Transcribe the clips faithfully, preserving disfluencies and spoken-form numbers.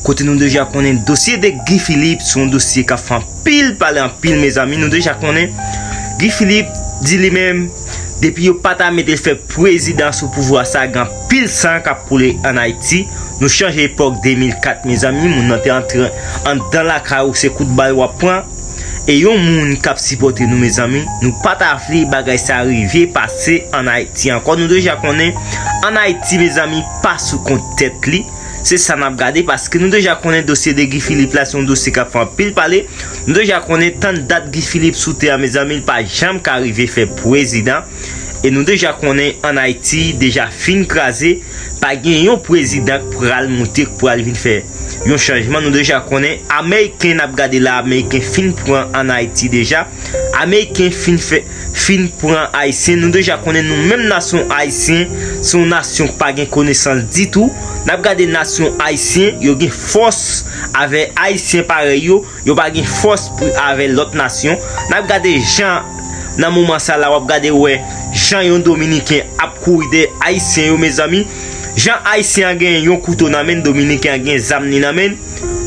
Kote nou deja konnen dosye de Guy Philippe se yon dosye k ap fè anpil pale anpil, mezanmi. Nou deja konnen Guy Philippe di li menm, depi yo pa ta mete l fè prezidan sou pouvwa sa, gen anpil san k ap koule ann Ayiti. Nou chanje epòk de mil kat, mezanmi. Moun nan te antre anndan lakay ou, se kout bal w ap pran. E yon moun k ap sipòte nou, mezanmi, nou pa ta vle bagay sa rive pase ann Ayiti ankò. Nou deja konnen ann Ayiti, mezanmi, pa sou kont tèt li. Se sa n ap gade, paske nou deja konnen dosye de Guy Philippe la se yon dosye k ap fè anpil pale. Nou deja konnen tann dat Guy Philippe sou tè a, mezanmi, li pa janm ka rive fè prezidan. E nou deja konnen ann Ayiti deja fin kraze, pa gen yon prezidan k pral moute, k pral vin fè yon chanjman. Nou deja konnen Ameriken, n ap gade la, Ameriken fin pran ann Ayiti deja. Ameriken fin fè, fin pran Ayisyen. Nou deja konnen nou menm nasyon Ayisyen se yon nasyon k pa gen konesans ditou. N ap gade nasyon Ayisyen, yo gen fòs avè Ayisyen parèy yo. Yo pa gen fòs pou avè lòt nasyon. N ap gade jan, nan moman sa la, w ap gade wè jan yon Dominiken ap kouri dèyè Ayisyen yo, mezanmi. Jan Ayisyen an gen yon kouto nan men l, Dominiken an gen zam li nan men l.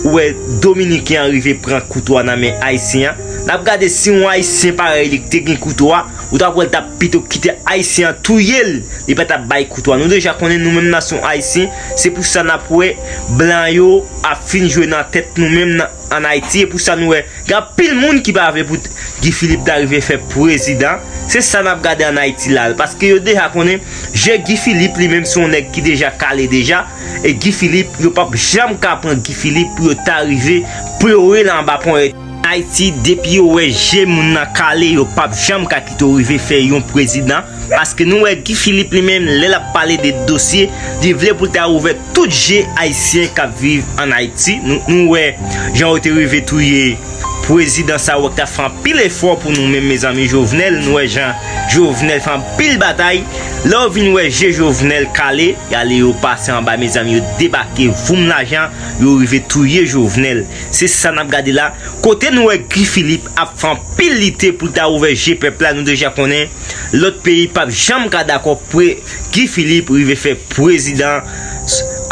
Ou wè Dominiken an rive pran kouto a nan men Ayisyen an. N ap gade si yon Ayisyen parèy li ki te gen kouto a, ou t ap wè l t ap pito kite Ayisyen an touye l, li pa t ap bay kouto a. Nou deja konnen nou menm nasyon Ayisyen, se pou sa n ap wè blan yo ap fin jwe nan tèt nou menm nan, ann Ayiti. E pou sa nou wè gen anpil moun ki pa vle pou Guy Philippe ta rive fè prezidan. Se sa n ap gade ann Ayiti la, paske yo deja konnen je Guy Philippe li menm se yon nèg ki deja kale deja. E Guy Philippe, yo p ap janm ka pran Guy Philippe pou yo ta rive plore l anba ponyèt. Ayiti, depi yo wè je moun nan kale, yo p ap janm ka kite w rive fè yon prezidan. Paske nou wè Guy Philippe li menm, lè l ap pale de dosye, li vle pou l ta ouvè tout je Ayisyen k ap viv ann Ayiti. Nou, nou wè jan yo te rive touye prezidan sa, wè k t ap fè anpil efò pou nou menm, mezanmi, Jovenel. Nou wè jan Jovenel fè anpil batay. Lè w vin wè je Jovenel kale, y ale yo pase anba, mezanmi, yo debake voum lajan, yo rive touye Jovenel. Se sa n ap gade la. Kote nou wè Guy Philippe ap fè anpil lite pou l ta ouvè je pèp la, nou deja konnen lòt peyi p ap janm ka dakò pou Guy Philippe rive fè prezidan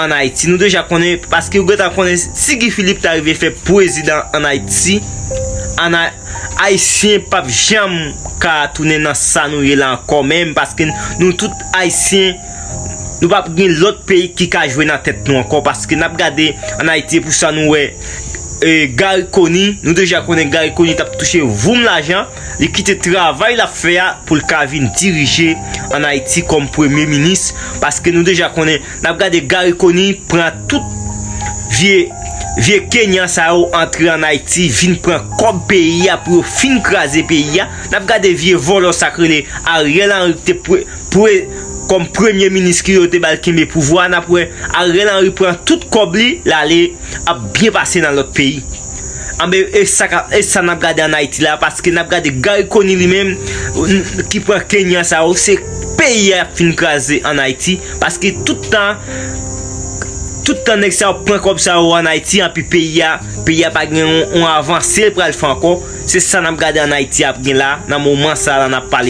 ann Ayiti. Nou deja konnen, paske ou gentan konnen si Guy Philippe ta rive fè prezidan ann Ayiti, ann A-, Ayisyen p ap janm ka tounen nan sa nou ye la ankò menm, paske nou tout Ayisyen, nou p ap gen lòt peyi ki ka jwe nan tèt nou ankò, paske n ap gade ann Ayiti, e pou sa nou wè, e, Garry Conille, nou deja konnen Garry Conille t ap touche voum lajan, li kite travay l ap fè a pou l ka vin dirije ann Ayiti kòm premye minis, paske nou deja konnen, n ap gade Garry Conille pran tout vye, vye Kenyan sa yo antre ann Ayiti, vin pran kòb peyi a pou yo fin kraze peyi a. N ap gade vye vòlò sa k rele Ariel Henry ki te pre-, pre-, kòm premye minis ki yo te ba l kenbe pouvwa. N ap wè Ariel Henry pran tout kòb li, l ale, ap byen pase nan lòt peyi. Anben, e sa k ap, e sa n ap gade ann Ayiti la, paske n ap gade Garry Conille li menm, n-, ki pran Kenyan sa yo, se peyi a ap fin kraze ann Ayiti, paske tout tan, tout tan nèg sa yo pran kòb sa yo ann Ayiti, anpi peyi a, peyi a pa gen yon, yon avanse l pral fè ankò. Se sa n ap gade ann Ayiti ap gen la, nan moman sa la n ap pale.